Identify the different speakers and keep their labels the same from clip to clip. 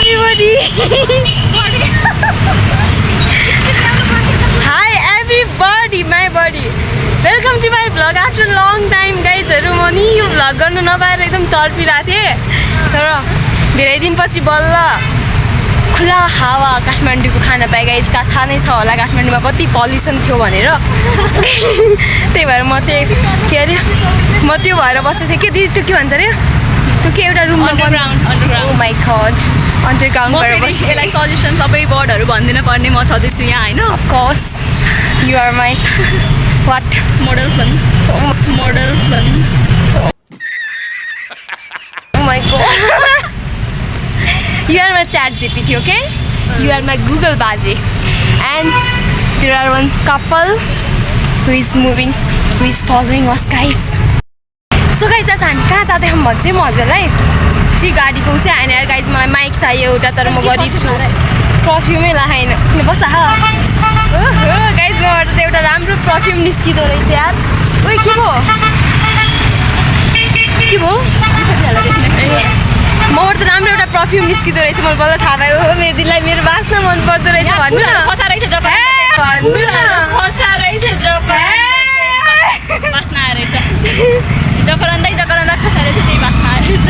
Speaker 1: everybody. Hi everybody, my body. Welcome to my vlog after a long time guys. म नि यो vlog गर्नु नपाएर एकदम तर्पिरहेको थिएँ तर धेरै दिनपछि बल्ल खुला हावा काठमाडौँको खान पाएँ गाइज। थाहा नै छ होला काठमाडौँमा कति पल्युसन थियो भनेर त्यही भएर म चाहिँ के अरे म त्यो भएर बसेको थिएँ। के दिदी त्यो के भन्छ अरे त्यो के एउटा रुममा
Speaker 2: underground
Speaker 1: oh my god underground भएर बसेँ।
Speaker 2: यसलाई सजेसन सबै वर्डहरू भनिदिन पर्ने म छँदैछु यहाँ होइन।
Speaker 1: Of course you are my what
Speaker 2: model फ्लन
Speaker 1: oh my god you are my chat GPT, okay? You are my Google baje and there are one couple who is moving, who is following us guys. So guys आज हामी कहाँ जाँदै छौँ भन्छ म हजुरलाई C गाडीको उसै आएन यार गाइज। मलाई माइक चाहियो एउटा तर म गरिब छु पर्फ्युमै लगाएन बस ओहो गाइज मबाट त एउटा राम्रो पर्फ्युम निस्किँदो रहेछ यार। ओइ के भयो मबाट त राम्रो एउटा पर्फ्युम निस्किँदो रहेछ। मलाई बल्ल थाहा भयो हो मेरो दिदीलाई मेरो बास्ना मन पर्दो रहेछ भन्नु न।
Speaker 2: खसा रहेछ बास्ना आएछ जकरन्दै खसा रहेछ त्यही बास्ना आएछ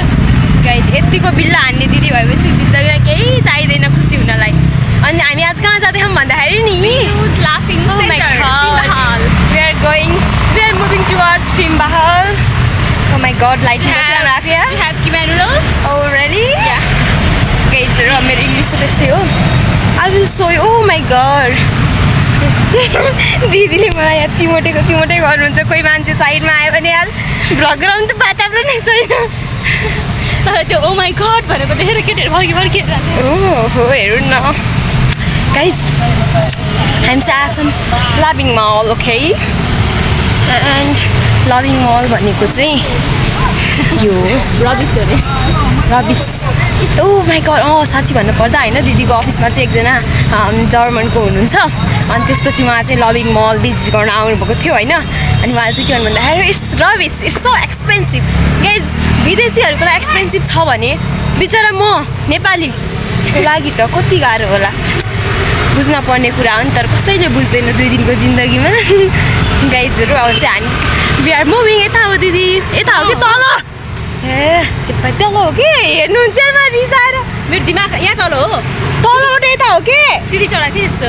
Speaker 1: गाइज। यतिको बिल्ला हान्ने दिदी भएपछि जिन्दगीमा केही चाहिँदैन खुसी हुनलाई। अनि हामी आज कहाँ जाँदैछौँ भन्दाखेरि नि we are moving towards Pimbahal. Oh my god, light राख्या
Speaker 2: to have kima noodles.
Speaker 1: Oh really?
Speaker 2: Yeah.
Speaker 1: Guys, मेरो इङ्ग्लिस त त्यस्तै हो। I will show you. Oh my god. दिदीले मलाई यहाँ चिमोटे गर्नुहुन्छ। कोही मान्छे साइडमा आयो भने यार भ्लग गराउनु त वातावरणै छैन।
Speaker 2: तर त्यो ओ माई गड भनेको देखेर केटीहरू फर्किएर
Speaker 1: ओहो हेर्नु न गाइज हामी चाहिँ आएको छौँ Labim mall okay. And Labim mall भनेको चाहिँ यो
Speaker 2: रबिस हो अरे
Speaker 1: रबिस ओ माई गड साँच्ची भन्नुपर्दा होइन दिदीको अफिसमा चाहिँ एकजना जर्मनको हुनुहुन्छ अनि त्यसपछि उहाँ चाहिँ लभिङ मल भिजिट गर्न आउनुभएको थियो होइन। अनि उहाँले चाहिँ के भन्नु भन्दाखेरि it's rubbish it's so expensive guys. विदेशीहरूको लागि एक्सपेन्सिभ छ भने बिचरा म नेपालीको लागि त कति गाह्रो होला बुझ्न पर्ने कुरा हो नि। तर कसैले बुझ्दैन 2 दिनको जिन्दगीमा गाइजहरू। अब चाहिँ हामी वी आर मुभिङ। यता हो दिदी यता हो कि तल ए चिप्पा तल हो कि हेर्नुहुन्छ रिसाएर
Speaker 2: मेरो दिमाग यहाँ तल हो
Speaker 1: तलबाट यता हो कि
Speaker 2: सिडी चढाएको थिएँ यस्तो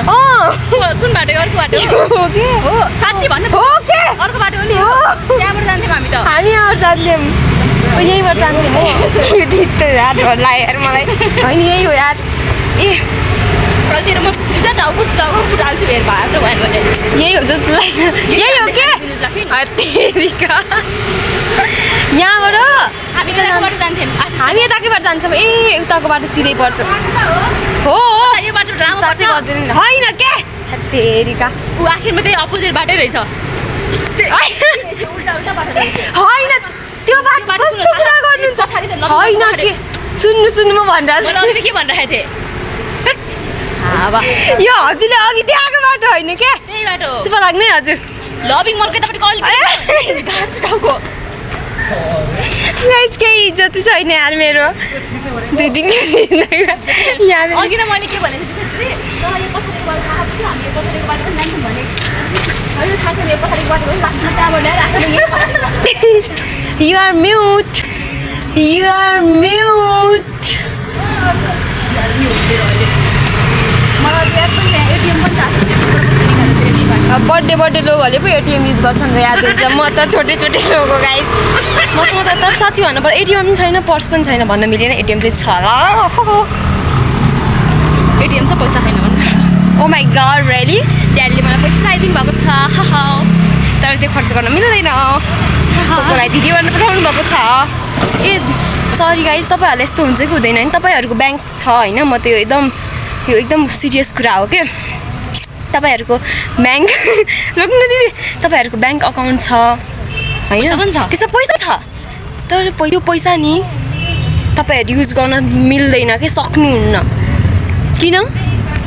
Speaker 2: कुन बाटो अर्को बाटो
Speaker 1: हो कि
Speaker 2: हो साँच्ची भन्नु
Speaker 1: हो के
Speaker 2: अर्को बाटो हो नि त्यहाँबाट जान्थ्यौँ हामी त
Speaker 1: हामी यहाँबाट जान्थ्यौँ यहीँबाट जान्थ्यौँ हो यो दित्तो यार डरला यार मलाई होइन यही हो यार ए
Speaker 2: कतितिर म पूजा टाउको फुटाल्छु हेर बाटो भयो भने
Speaker 1: यही हो जस्तो लाग्यो यही हो के तेरिका यहाँबाट
Speaker 2: हामी त यताको बाटो जान्थ्यौँ
Speaker 1: हामी यताकै बाटो जान्छौँ ए उताको बाटो सिधै पर्छ हो
Speaker 2: यो बाटो ड्रामा पर्छ
Speaker 1: होइन के तेरिका
Speaker 2: ऊ आखिरमा त्यही अपोजिट बाटै रहेछ
Speaker 1: होइन त्यो बाटो कस्तो कुरा गर्नुहुन्छ होइन के सुन्नु म भनिरहेको
Speaker 2: के भनिरहेको थिएँ
Speaker 1: यो हजुरले अघि त्यहाँको बाटो होइन के
Speaker 2: त्यही बाटो
Speaker 1: चुप लाग्ने हजुर
Speaker 2: लभिङ मलको यतापट्टि टाउको
Speaker 1: गाइस केही इज्जत छैन यार मेरो 2 दिनको यहाँ
Speaker 2: अघि त मैले के भनेको थिएँ
Speaker 1: You are mute. बर्थडे लोगहरूले पो एटिएम युज गर्छन् र याद हुन्छ। म त छोटे लोग हो गाइस। मसँग त साँच्ची भन्नुपर्दा एटिएम पनि छैन पर्स पनि छैन भन्न मिलेन। एटिएम चाहिँ छ
Speaker 2: एटिएम छ पैसा छैन भन्नु
Speaker 1: ओ माई गड रियली ड्याडीले मलाई पैसा लगाइदिनु भएको छ तर त्यो खर्च गर्न मिल्दैन कसैलाई दिदी भनेर पठाउनु भएको छ। ए सरी गाइस तपाईँहरूलाई यस्तो हुन्छ कि हुँदैन नि तपाईँहरूको ब्याङ्क छ होइन। म त्यो एकदम सिरियस कुरा हो क्या। तपाईँहरूको ब्याङ्क रोक्नु दिदी तपाईँहरूको ब्याङ्क अकाउन्ट छ होइन त्यसमा पैसा छ तर यो पैसा नि तपाईँहरू युज गर्न मिल्दैन कि सक्नुहुन्न। किन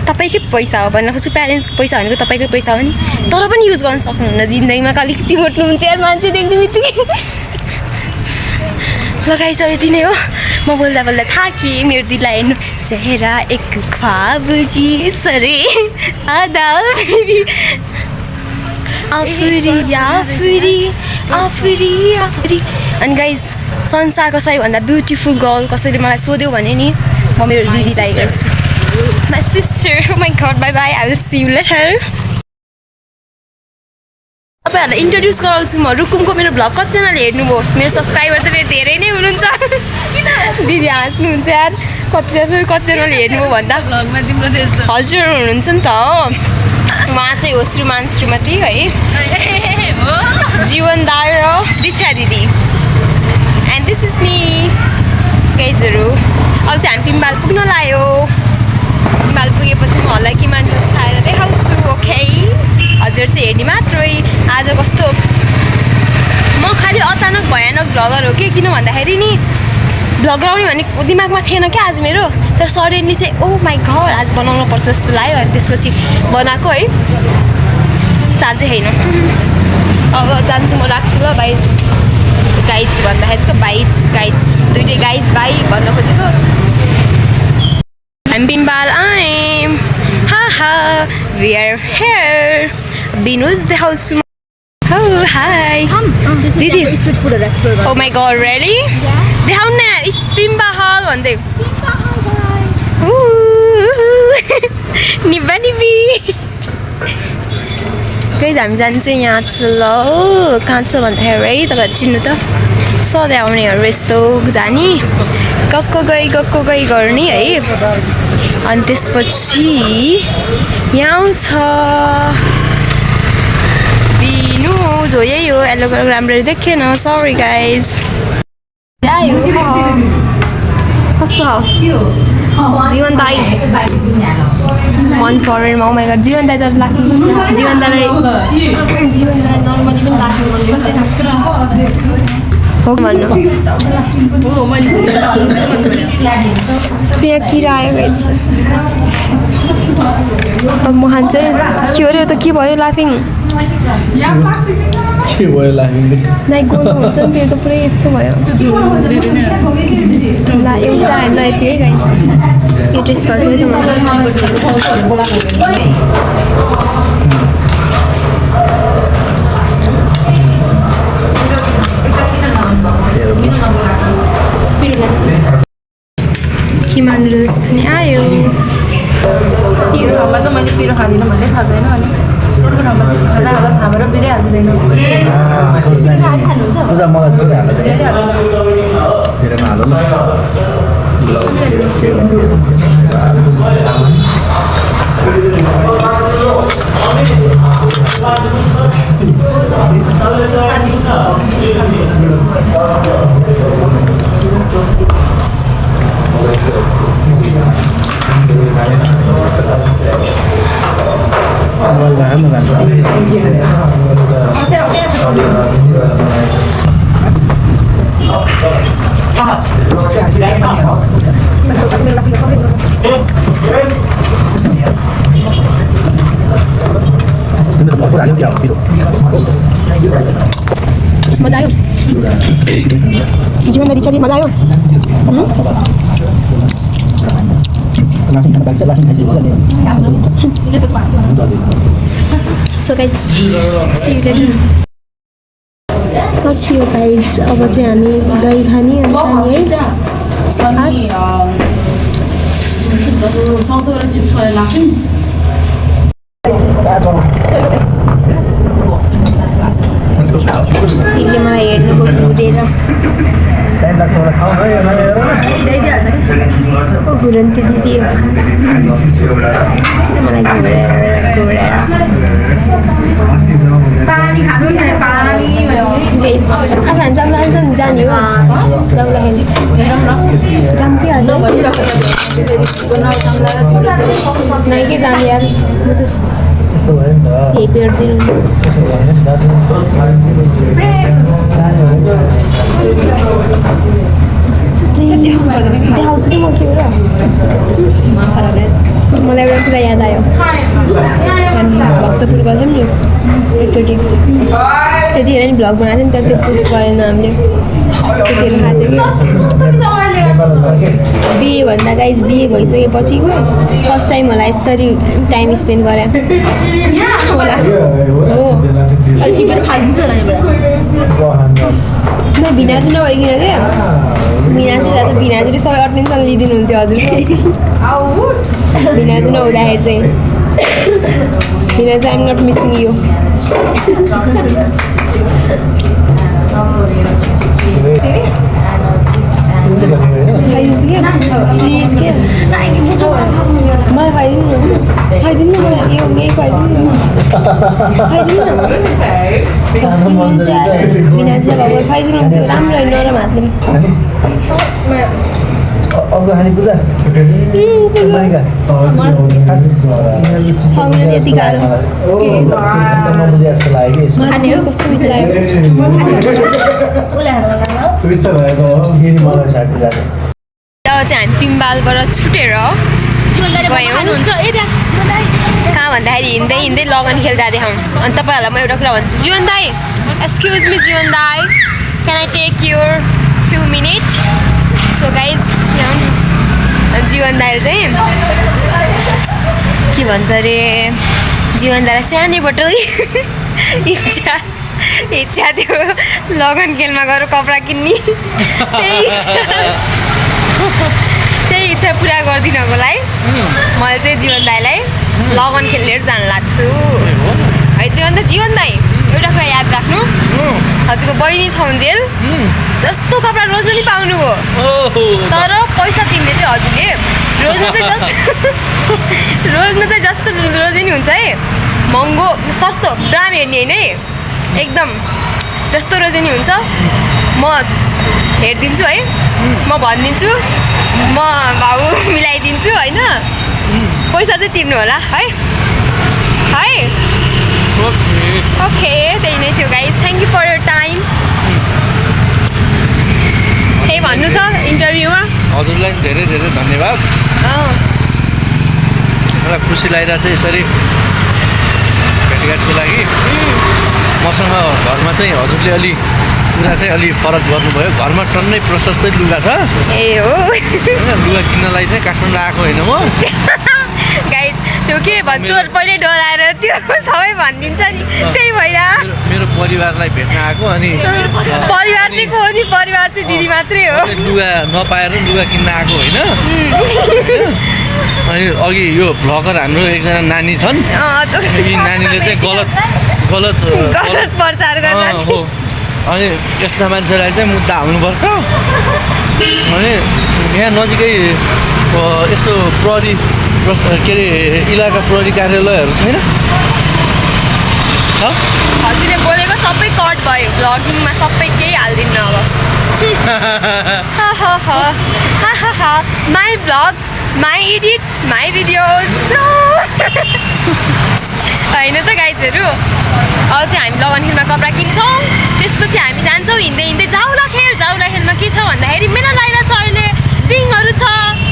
Speaker 1: तपाईँकै पैसा हो भन्न खोज्छु प्यारेन्ट्सको पैसा भनेको तपाईँकै पैसा हो नि तर पनि युज गर्न सक्नुहुन्न। जिन्दगीमा अलिक चिमोट्नुहुन्छ यार मान्छे देख्ने बित्तिकै ल गाइस अब यति नै हो म बोल्दा बोल्दा थाकेँ मेरो दिदीलाई हेर्नु चेहरा एक ख्वाब की सरे आधा बेबी आफरी आफरी आफरी आफरी अनि गाइस संसारको सबैभन्दा ब्युटिफुल गर्ल कसैले मलाई सोध्यो भने नि म मेरो दिदीलाई हेर्छु my sister my god bye bye I will see you later तपाईँहरूलाई इन्ट्रोड्युस गराउँछु म रुकुमको मेरो भ्लग कतिजनाले हेर्नुभयो मेरो सब्सक्राइबर त फेरि धेरै नै हुनुहुन्छ दिदी हाँस्नुहुन्छ यार कतिजनाले हेर्नुभयो भन्दा
Speaker 2: भ्लगमा तिम्रो त्यस्तो
Speaker 1: हजुर हुनुहुन्छ नि त उहाँ चाहिँ हो श्रीमान श्रीमती है जीवन दार र दीक्षा दिदी एन्ड दिस इज मी गाइजहरू अब चाहिँ हामी पिम्बाल पुग्न लाग्यो पिम्बाल पुगेपछि म हल्ला कि मान्छे खाएर देखाउँछु ओके हजुर चाहिँ हेर्ने मात्रै आज कस्तो म खालि अचानक भयानक भ्लगर हो कि किन भन्दाखेरि नि भ्लग आउने भन्ने दिमागमा थिएन क्या आज मेरो तर सडनली चाहिँ ओ माई घर आज बनाउनु पर्छ जस्तो लाग्यो अनि त्यसपछि बनाएको है चार्जै छैन अब जान्छु म राख्छु ल बाइज गाइज भन्दाखेरि चाहिँ बाइज गाइज दुइटै गाइज बाई भन्न खोजेको हामी पिम्बाल आएँ हा हा वी आर हेयर बिनुज देखाउँछु हो हाई दिदी
Speaker 2: स्ट्रिट फुडहरू explore
Speaker 1: oh my god really देखाउनु न पिम्बाहल भन्दै निब्बा निबी गई हामी जान्छ यहाँ छ ल कहाँ छ भन्दाखेरि है तपाईँ चिन्नु त सधैँ आउनेहरू यस्तो जाने गएको गई गर्ने है अनि त्यसपछि यहाँ आउँछ बिनु जो यही हो येल्लो कलर राम्ररी देखेन सरी गाइज कस्तो जीवन दाई मन परेन ओ माई गड जीवन दाई त लाग्नु जीवन दाईलाई नर्मली पनि लाग्नु हो भन्नु यहाँ किरा आयो रहेछ अब म खान्छु के हो रे त के भयो लाफिङ
Speaker 3: के भयो लाफिङ
Speaker 1: नाइ गोलो हुन्छ नि त्यो त पुरै यस्तो भयो ला एउटा होइन यति है गाइस यो टेस्ट गर्छु है किमा नुडल्स पनि आयो
Speaker 2: यो ठाउँमा त मैले पिरो खाँदिनँ भन्दै थाहा छैन अनि अर्को ठाउँमा चाहिँ खाँदा खाँदा थाहा भएर पिरै हाल्दिँदैन
Speaker 3: पूजा मलाई थोरै हाल्नु धेरै हाल्नु ल
Speaker 1: मजा आयो जीवन दाई मजा आयो So guys, see you later. सकियो गाइज अब चाहिँ हामी दही खाने अनि दिदीले मलाई हेर्नुभयो घुरेर घुरन्ती दिदी मलाई घुरेर जाने हो नै के जाने यार यही पेट्दिनु देखाउँछु कि म के हो र मलाई एउटा कुरा याद आयो भक्तपुर गर्थ्यौँ नि एकचोटि त्यतिखेर नि भ्लग बनाएको थियो नि त त्यो पोस्ट गरेन हामीले त्यतिखेर थाहा थियो बिहे भन्दा गाइज बिहे भइसकेपछिको फर्स्ट टाइम होला यसरी टाइम स्पेन्ड गरेँ होला हो
Speaker 2: अलिक टिपेर खाइदिन्छ होला नि
Speaker 1: म भिनाजु नभइकन क्या भिनाजुले सबै अटेन्सन लिइदिनुहुन्थ्यो हजुरको भिनाजु नहुँदाखेरि चाहिँ भिनाजु आइम नट मिसिङ यु खाइदिन्छु क्या प्लिज क्या मलाई खाइदिनु मलाई यो यही खाइदिनु भिनाजु भएको खाइदिनु हुन्थ्यो राम्रो होइन नरम हातले खुवाउन त्यति गाह्रो कस्तो मिठो लाग्यो चाहिँ हामी पिम्बालबाट छुटेर गयौँ कहाँ भन्दाखेरि हिँड्दै लगन खेल जाँदै हौँ अनि तपाईँहरूलाई म एउटा कुरा भन्छु जीवन दाई एक्सक्युज मी जीवन दाई can I take your few minute so guys Jiwan दाइले चाहिँ के भन्छ अरे जीवन दाइलाई सानैबाट इच्छा थियो लगन खेलमा गएर कपडा किन्ने त्यही इच्छा पुरा गरिदिनको लागि मैले चाहिँ जीवन दाइलाई लगन खेल लिएर जान लाग्छु है जीवन दाई एउटा कुरा याद राख्नु हजुरको बहिनी छौन्जेल जस्तो कपडा रोजनी पाउनुभयो तर पैसा तिर्ने चाहिँ हजुरले रोज्नु चाहिँ जस्तो रोजनी हुन्छ है महँगो सस्तो दाम हेर्ने होइन है एकदम जस्तो रोजनी हुन्छ म हेरिदिन्छु है म भनिदिन्छु म भाउ मिलाइदिन्छु होइन पैसा चाहिँ तिर्नु होला है ओके त्यही नै थियो guys thank you for your time केही भन्नु छ इन्टरभ्यूमा
Speaker 3: हजुरलाई धेरै धेरै धन्यवाद मलाई खुसी लागिरहेको छ यसरी भेटघाटको लागि मसँग घरमा चाहिँ हजुरले अलि कुरा चाहिँ अलि फरक गर्नुभयो घरमा टन्नै प्रशस्तै लुगा छ
Speaker 1: ए हो
Speaker 3: लुगा किन्नलाई चाहिँ काठमाडौँ आएको होइन म
Speaker 1: गाइज त्यो के भन्छु पहिले डराएर त्यो सबै भनिदिन्छ नि त्यही भएर
Speaker 3: मेरो परिवारलाई भेट्न आएको अनि
Speaker 1: परिवार चाहिँ को हो नि परिवार चाहिँ दिदी मात्रै हो
Speaker 3: लुगा नपाएर लुगा किन्न आएको होइन अनि अघि यो भ्लगर हाम्रो एकजना नानी छन् यी नानीले चाहिँ गलत
Speaker 1: प्रचार गर्न
Speaker 3: अनि यस्ता मान्छेलाई चाहिँ मुद्दा हाल्नुपर्छ अनि यहाँ नजिकै यस्तो प्रहरी के अरे इलाका प्रहरी कार्यालयहरू छैन
Speaker 1: हजुरले बोलेको सबै कट भयो भ्लगिङमा सबै केही हालिदिन्न अब my vlog my edit my videos होइन त गाइजहरू अब चाहिँ हामी लगन खेलमा कपडा किन्छौँ त्यसपछि हामी जान्छौँ हिँड्दै जाउला खेलमा के छ भन्दाखेरि मेला लगाइरहेको छ अहिले पिङहरू छ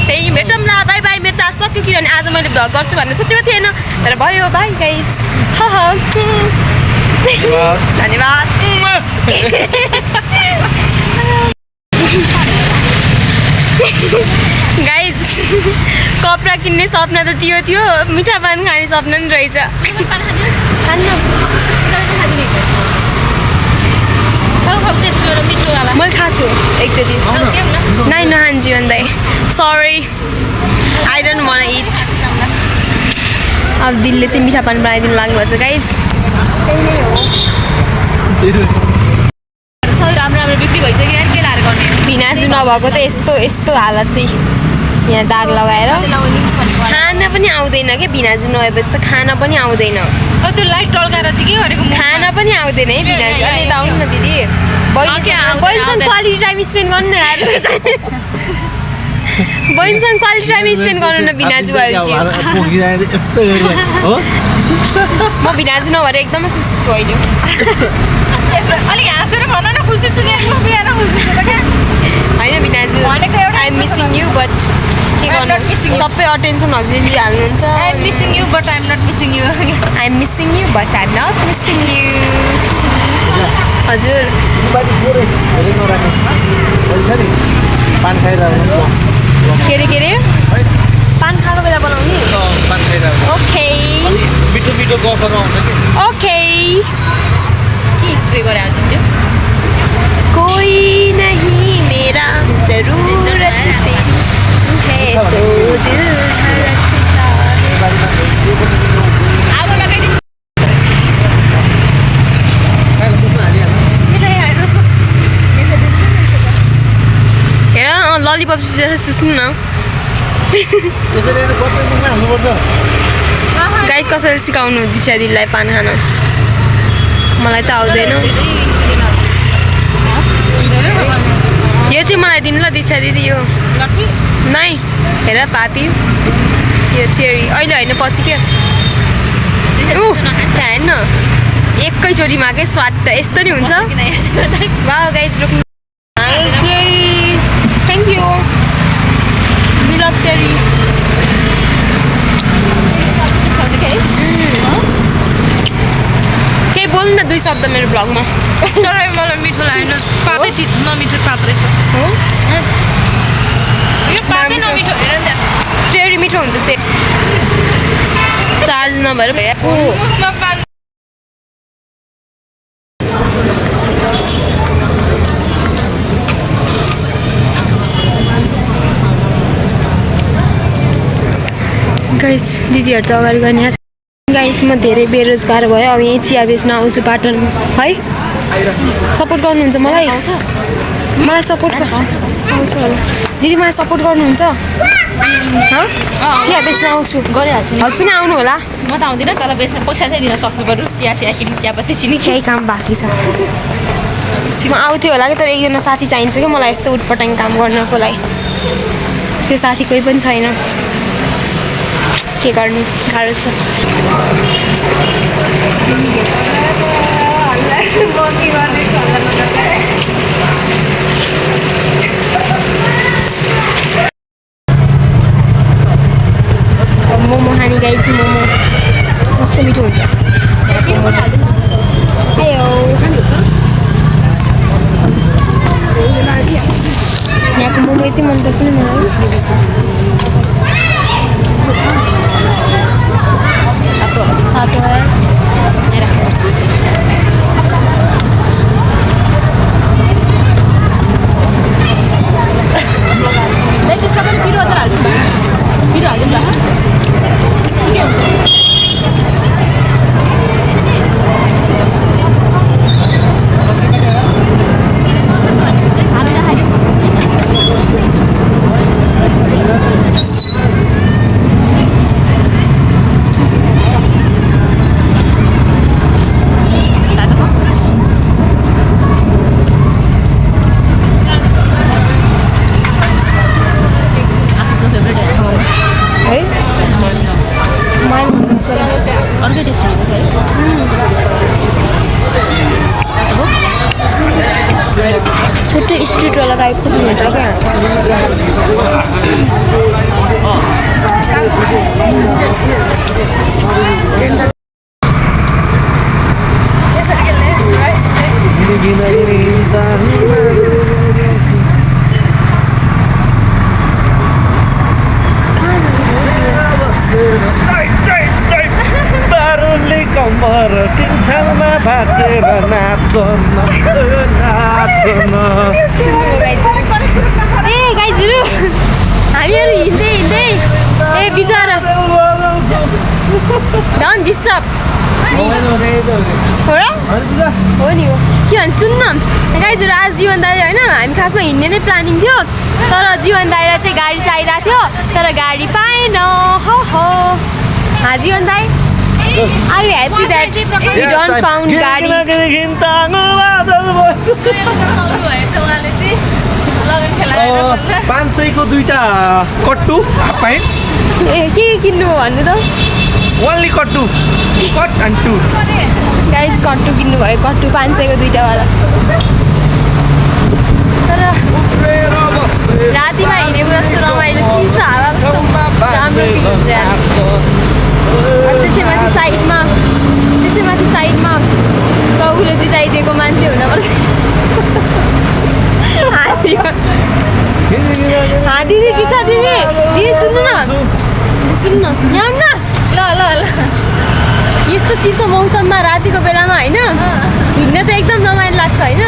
Speaker 1: त्यही भेटौँ ल बाई बाई मेरो चार्ज सक्यो किनभने आज मैले भ्लग गर्छु भन्ने सोचेको थिएन तर भयो बाई गाइज धन्यवाद गाइज कपडा किन्ने सपना त त्यो थियो मिठा पान खाने सपना नि रहेछ मैले खाएको छु एकचोटि नाइ नहान जीवन दाई sorry I don't want it अब दिलले चाहिँ मिठा पान बनाइदिनु लाग्नु भएको छ गाइज राम्रो बिक्री भइसक्यो यार केटाहरू गर्ने भिनाजु नभएको त यस्तो हालत चाहिँ यहाँ दाग लगाएर खाना पनि आउँदैन क्या भिनाजु नभएपछि त खाना पनि आउँदैन
Speaker 2: त्यो लाइट टल्काएर चाहिँ के गरेको
Speaker 1: खाना पनि आउँदैन है भिनाजु अनि त आउनु न दिदी बहिनीसँग क्वालिटी टाइम स्पेन्ड गर्नु न यार बहिनीसँग क्वालिटी टाइम स्पेन्ड गर्नु न भिनाजु भएपछि म भिनाजु नभएर एकदमै खुसी छु अहिले
Speaker 2: अलिक हाँसेर भन न खुसी छु नि बिहान खुसी छु त क्या
Speaker 1: होइन भिनाजु I am missing you but के गर्नु सबै अटेन्सन हजुरले लिइहाल्नुहुन्छ
Speaker 2: I am missing you but I am not missing you
Speaker 1: I am missing you but I am not missing you हजुर
Speaker 3: सुपारी थोरै धेरै नराख्नु हुन्छ नि पान खाइरहेको
Speaker 1: के अरे
Speaker 3: है
Speaker 1: पान खाएको बेला बनाउने
Speaker 3: पान खाइरहेको
Speaker 1: ओके
Speaker 3: अनि मिठो मिठो गफहरू आउँछ कि
Speaker 1: ओके
Speaker 2: के स्प्रे गरे हाल्दिन्थ्यो
Speaker 1: कोई नहीं मेरा जरूरत है तो दिल धड़कता है
Speaker 2: आगो लगाइदिनु
Speaker 1: हेर ललिपप चुस्नु न
Speaker 3: त्यसरी बटरमा हाल्नुपर्छ
Speaker 1: गाइड कसरी सिकाउनु बिचारीलाई पान खान मलाई त आउँदैन यो चाहिँ मलाई दिनु ल दीक्षा दिदी यो नै हेर पापी यो चेरी अहिले होइन पछि के हेर्न एकैचोटिमा के स्वाद त यस्तो नि हुन्छ वा गाइज रोक्नु thank you we love cherry केही बोल्नु न 2 शब्द मेरो ब्लगमा
Speaker 2: तर मलाई मिठो लागेन पातै नमिठो पात रहेछ
Speaker 1: हो
Speaker 2: यो पातै नमिठो हेर नि त्यहाँ
Speaker 1: चेरी मिठो हुन्छ चाहिँ चार्ज नभएर भइरहेको गाइस दिदीहरू त अगाडि गर्ने गाइस म धेरै बेरोजगार भयो अब यहीँ चिया बेच्न आउँछु पाटनमा है सपोर्ट गर्नुहुन्छ मलाई मलाई सपोर्ट आउँछ होला दिदी मलाई सपोर्ट गर्नुहुन्छ चिया बेच्न आउँछु
Speaker 2: गरिहाल्छु नि
Speaker 1: हजुर पनि आउनु होला
Speaker 2: म त आउँदिनँ तर बेच्न पैसा चाहिँ दिन सक्छु बरु चिया किन्नु चियापत्ती चिनी
Speaker 1: केही काम बाँकी छ म आउँथ्यो होला कि तर एकजना साथी चाहिन्छ कि मलाई यस्तो उटपटाङ काम गर्नको लागि त्यो साथी कोही पनि छैन के गर्नु गाह्रो छ मोमो खाने गाई चाहिँ मोमो कस्तो मिठो हुन्छ यहाँको मोमो यति मनपर्छ नि मलाई सातो
Speaker 2: अर्कै टेस्ट हुन्छ
Speaker 1: छुट्टै स्ट्रिटवाला टाइपको पनि हुन्छ क्या
Speaker 3: कम्बर तिनछालमा भाँचेर नाच्न
Speaker 1: ए गाइजहरू हामीहरू हिँड्दै हिँड्दै ए बिचरा डोन्ट डिस्टर्ब हो र हो नि हो के भन्छ सुन्न गाइजहरू आज जीवन दाइरा होइन हामी खासमा हिँड्ने नै प्लानिङ थियो तर जीवन दाइरा चाहिँ गाडी चाहिरहेको थियो तर गाडी पाएन हो जीवन दाइ Are you happy that we don't found गाडी
Speaker 3: 500 को 2टा कट्टु हाफ प्यान्ट
Speaker 1: ए के किन्नु भन्नु त
Speaker 3: ओन्ली कट्टु कट एन्ड टु
Speaker 1: गाइज कट्टु किन्नु भयो कट्टु 500 को 2टा वाला तर रातिमा हिँडेको जस्तो रमाइलो चिसो हावा कस्तो राम्रो फिल हुन्छ त्यसै माथि साइडमा प्रभुले जुटाइदिएको दिदी के छ दिदी दिदी सुन्नु न सुन्नु न यहाँ न
Speaker 2: ल ल ल
Speaker 1: यस्तो चिसो मौसममा रातिको बेलामा होइन हिँड्न त एकदम रमाइलो लाग्छ होइन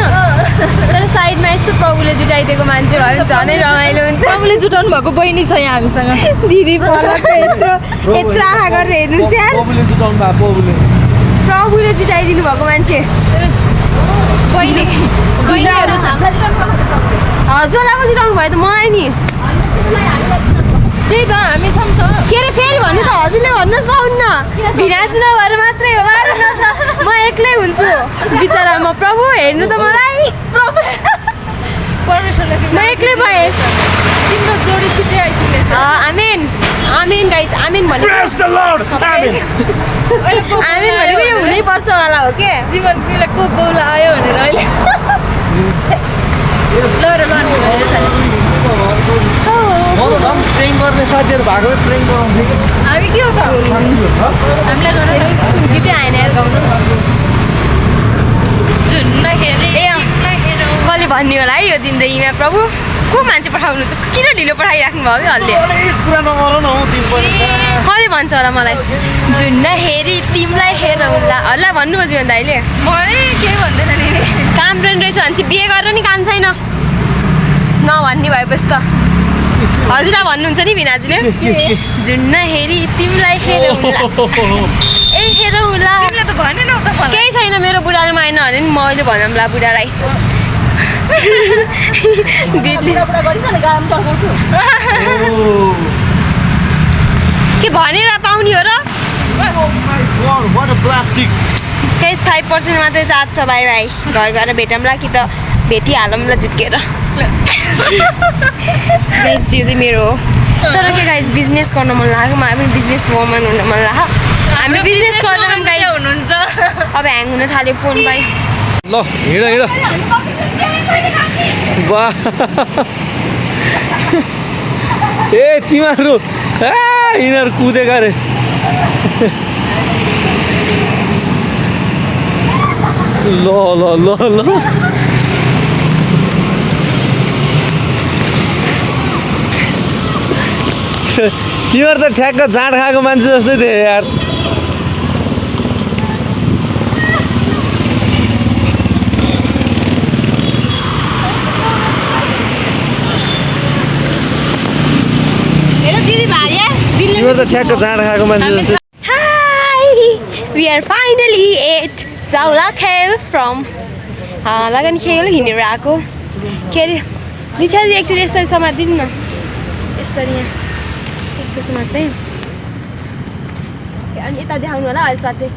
Speaker 1: तर साइडमा यस्तो प्रभुले जुटाइदिएको मान्छे भयो भने झनै रमाइलो हुन्छ
Speaker 2: सबले जुटाउनु भएको बहिनी छ यहाँ हामीसँग
Speaker 1: दिदी यत्रो आँखा गरेर हेर्नु चाहिँ
Speaker 3: प्रभुले जुटाउनु भएको
Speaker 1: प्रभुले जुटाइदिनु भएको मान्छे
Speaker 2: बहिनीहरू
Speaker 1: हजुरलाई जुटाउनु भयो त मलाई नि
Speaker 2: त्यही त हामी छौँ त
Speaker 1: के अरे फेरि भन्नु त हजुरले भन्नुहोस् पाउन्न भिनाजु नभएर मात्रै हो मार्नु न त म एक्लै हुन्छु बिचरा म प्रभु हेर्नु त मलाई
Speaker 2: परमेश्वरले
Speaker 1: म एक्लै भएँ
Speaker 2: तिम्रो जोडी छिट्टै आइपुग्नेछ
Speaker 1: आमेन आमेन गाइज आमेन भनेको आमेन भनेको यो हुनैपर्छ होला हो के
Speaker 2: जीवन तिमीलाई को बौला आयो भनेर अहिले
Speaker 3: ट्रेन गर्ने साथीहरू भएको ट्रेन गराउँथे
Speaker 2: हामी के हो त हामीलाई गरेर
Speaker 1: गीतै आएन यार गाउनु कसले भन्ने होला है यो जिन्दगीमा प्रभु को मान्छे पठाउनु छ किन ढिलो पठाइराख्नु भयो हल्ले
Speaker 3: कुरा नगर न
Speaker 1: कसले भन्छ होला मलाई जुन हेरी तिमीलाई हेरौँला हल्ला भन्नुभयो जीवन दाइले
Speaker 2: मलाई केही भन्दैन नि
Speaker 1: काम रहेछ भने चाहिँ बिहे गरेर नि काम छैन नभन्ने भएपछि त हजुरलाई भन्नुहुन्छ नि भिनाजुले जुन हेरी तिमीलाई हेरौँला ए हेरौँला
Speaker 2: तिमीले त भनेन त मलाई
Speaker 1: केही छैन मेरो बुढाले मानेन भने नि मैले भनौँला बुढालाई के भनेर पाउने हो र
Speaker 3: प्लास्टिक
Speaker 1: केही 5% मात्रै चार्ज छ भाइ भाइ घर गएर भेटौँला कि त भेटिहालौँला झुक्केर यो चाहिँ मेरो हो तर के गाइज बिजनेस गर्न मन लाग्यो मलाई पनि बिजनेस वुमन हुन मन लाग्यो हामी बिजनेस गरेर पनि गाइज
Speaker 2: हुनुहुन्छ
Speaker 1: अब ह्याङ हुन थाल्यो फोन भाइ
Speaker 3: ल हिँड हिँड वाह ए तिमीहरू यिनीहरू कुदेका अरे ल ल ल ल तिमीहरू त ठ्याक्क जाँड खाएको मान्छे जस्तै थिए यार तिमीहरू त ठ्याक्क जाँड खाएको मान्छे जस्तै
Speaker 1: Hi! We are finally at Jaulakhel from Lagankhel हिँडेर आएको के अरे निचाले एक्चुअली यस्तरी समात्दिनु न यस्तरी यहाँ यस्तो समात्दै अनि यता देखाउनु होला अहिले चाटे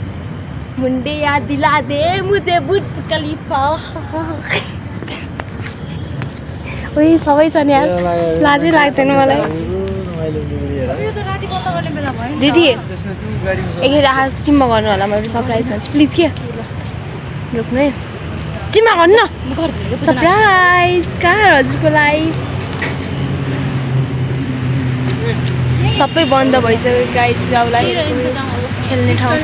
Speaker 1: मुन्डे याद दिला दे मुझे बुर्ज खलिफा ओइ सबै छ नि यार लाजै लाग्दैन मलाई दिदी एकखेर राख टिममा गर्नु होला मैले सरप्राइज भन्छु प्लिज के रोक्नु है टिममा गर्नु न सरप्राइज कहाँ हजुरको लागि सबै बन्द भइसक्यो गाइज गाउँलाई खेल्ने ठाउँ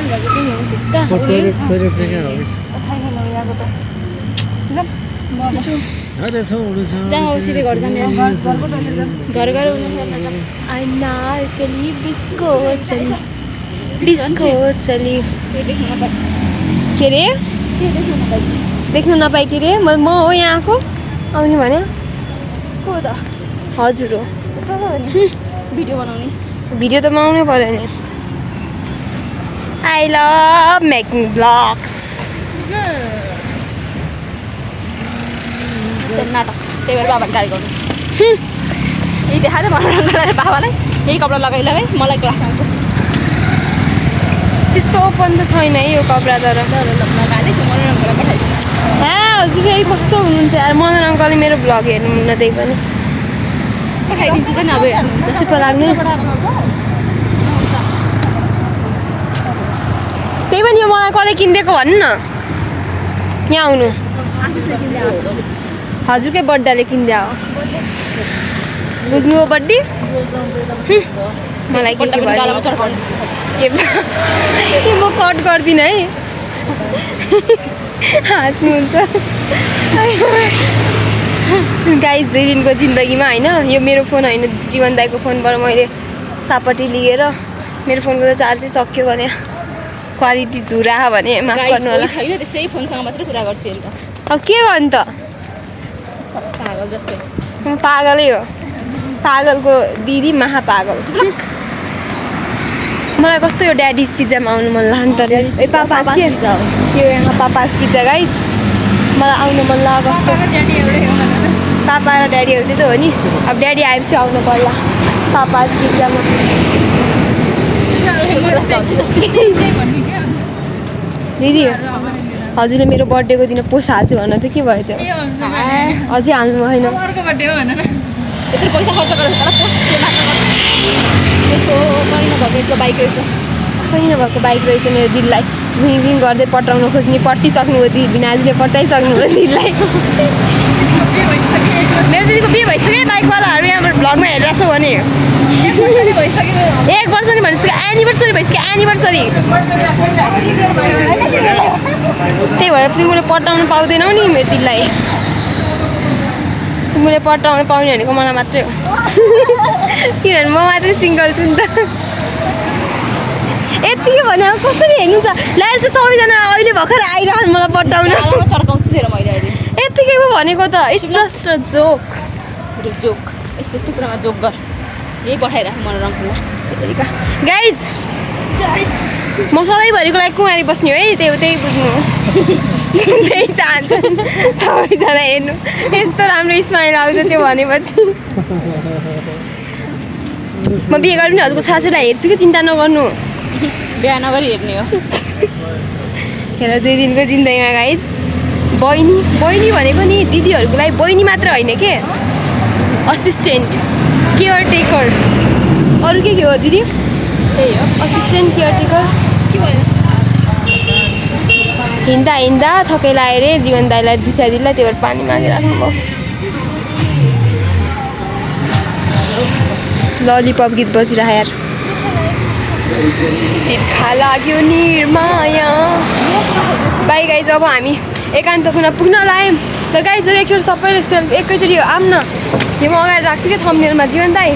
Speaker 1: अनारकली डिस्को चली डिस्को चली के अरे देख्नु नपाइ के अरे म हो यहाँ आएको आउने भने
Speaker 2: को त
Speaker 1: हजुर हो
Speaker 2: भिडियो बनाउने
Speaker 1: भिडियो त बनाउनै पऱ्यो नि आई लभ मेकिङ ब्लग्स
Speaker 2: नाटक त्यही भएर बाबाले गाली गर्नु यही देखाएर मनोरञ्जन बाबालाई यही कपडा लगाइ मलाई क्लास आउँछ
Speaker 1: त्यस्तो ओपन त छैन है यो कपडा तर
Speaker 2: मनोरञ्जनलाई पठाइदिनु
Speaker 1: हजुर फेरि कस्तो हुनुहुन्छ यार मनोरञ्जन अङ्कलले मेरो भ्लग हेर्नुहुन्न त्यही पनि
Speaker 2: पठाइदिन्छु पनि अब हेर्नुहुन्छ
Speaker 1: चुप्प लाग्नु त्यही पनि यो मलाई कसले किनिदिएको भन्नु न यहाँ आउनु हजुरकै बर्थडेले किनिदिया हो बुझ्नु हो बर्थडे मलाई के भन्नु म कट गर्दिनँ है हाँस्नुहुन्छ गाइस 2 दिनको जिन्दगीमा होइन यो मेरो फोन होइन जीवन दाईको फोनबाट मैले सापट्टि लिएर मेरो फोनको त चार्जै सक्यो भने क्वालिटी धुरा भने माफ गर्नु होला
Speaker 2: छैन त्यसै फोनसँग मात्रै कुरा गर्छु नि त
Speaker 1: अब के गर्नु त
Speaker 2: पागल जस्तै
Speaker 1: म पागलै हो पागलको दिदी महापागल मलाई कस्तो यो ड्याडिज पिज्जामा आउनु मन लाग्यो नि त पापाज के यो यहाँ पापाज पिज्जा गाइज मलाई आउनु मन लाग्यो कस्तो
Speaker 2: ड्याडी एउटै हो भन न
Speaker 1: पापा र ड्याडी एउटै त हो नि अब ड्याडी आएपछि आउनु पर्ला पापाज पिज्जामा दिदी हजुरले मेरो बर्थडेको दिन पोस्ट हाल्छु भन्न थियो के भयो त्यो अझै हाल्नु भएन
Speaker 2: अर्को बर्थडे हो भन न यत्रो पैसा खर्च गरेर तर पोस्ट
Speaker 1: यस्तो महिना भएको यस्तो बाइक रहेछ महिना भएको बाइक रहेछ मेरो दिदीलाई घुइँ गर्दै पटाउन खोज्ने पट्टिसक्नु हो दिदी बिनाजुले पटाइसक्नु हो दिदीलाई मेरो दिदीको बिहे भइसक्यो बाइकवालाहरू यहाँबाट भ्लगमा हेरिरहेको छ भने
Speaker 2: 1 वर्ष नि भइसक्यो
Speaker 1: 1 वर्ष नि भनिसक्यो एनिभर्सरी भइसक्यो एनिभर्सरी त्यही भएर तिमीले पटाउनु पाउँदैनौ नि मेरो दिदीलाई तिमीले पटाउनु पाउने भनेको मलाई मात्रै हो किनभने म मात्रै सिङ्गल छु नि त यति भने अब कसरी हेर्नु छ ल्याएर चाहिँ सबैजना अहिले भर्खर आइरहनु मलाई पटाउनु
Speaker 2: चड्काउँछु तेरो मैले अहिले
Speaker 1: यतिकै पो भनेको त it's just a joke
Speaker 2: joke यस्तो यस्तो कुरामा जोक गर यही पठाइराख मनोरञ्जनलाई
Speaker 1: गाइज म सधैँभरिको लागि कुमारी बस्ने हो है त्यही बुझ्नु त्यही चाहन्छन् सबैजना हेर्नु यस्तो राम्रो स्माइल आउँछ त्यो भनेपछि म बिहे गर्नु नि हजुरको छोराछोरीलाई हेर्छु कि चिन्ता नगर्नु
Speaker 2: बिहा नगरी हेर्ने हो
Speaker 1: हेर 2 दिनको जिन्दगीमा गाइज बहिनी बहिनी भनेको नि दिदीहरूको लागि बहिनी मात्र होइन के असिस्टेन्ट केयर टेकर अरू के हो दिदी
Speaker 2: त्यही हो
Speaker 1: असिस्टेन्ट केयर टेकर
Speaker 2: के भयो
Speaker 1: हिँड्दा हिँड्दा थकै लाएर जीवन दाइलाई दिदीलाई त्यही भएर पानी मागिराख्नु भयो ललिपप गीत बजिरह यार तिर्खा लाग्यो निर्माया बाई गाइज अब हामी एकान्तपुरमा पुग्न लाग्यौँ र गाइज एकचोटि सबैले सेल्फ एकैचोटि आऊँ न यो म अगाडि राख्छु क्या थम्बनेलमा जीवन दाई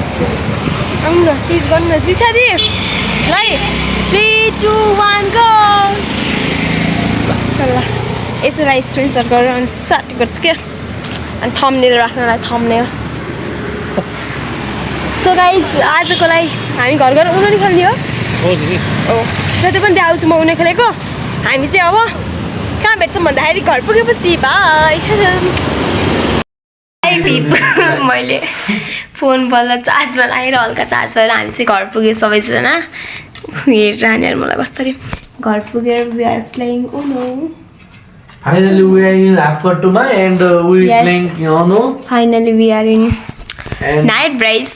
Speaker 1: आउनु न चिज गर्नु न दिक्षा दि ल 3 2 1 गो ल यसैलाई स्क्रिनसट गरेर अनि सर्ट गर्छु क्या अनि थम्बनेल राख्नलाई थम्बनेल सो गाइज आजको लागि हामी घर घर उनी खेल्ने हो जति पनि देखाउँछु म उनी खेलेको हामी चाहिँ अब कहाँ भेट्छौँ भन्दाखेरि घर पुगेपछि बाई मैले फोन बल्ल चार्जमा लगाएर हल्का चार्ज भएर हामी चाहिँ घर पुग्यो सबैजना हेरेर नानीहरू मलाई कसरी घर पुगेर we are playing Uno
Speaker 3: Finally, we are in Apatuma and we are
Speaker 1: Yes.
Speaker 3: playing Uno.
Speaker 1: Finally we are in
Speaker 3: And
Speaker 1: night ब्राइज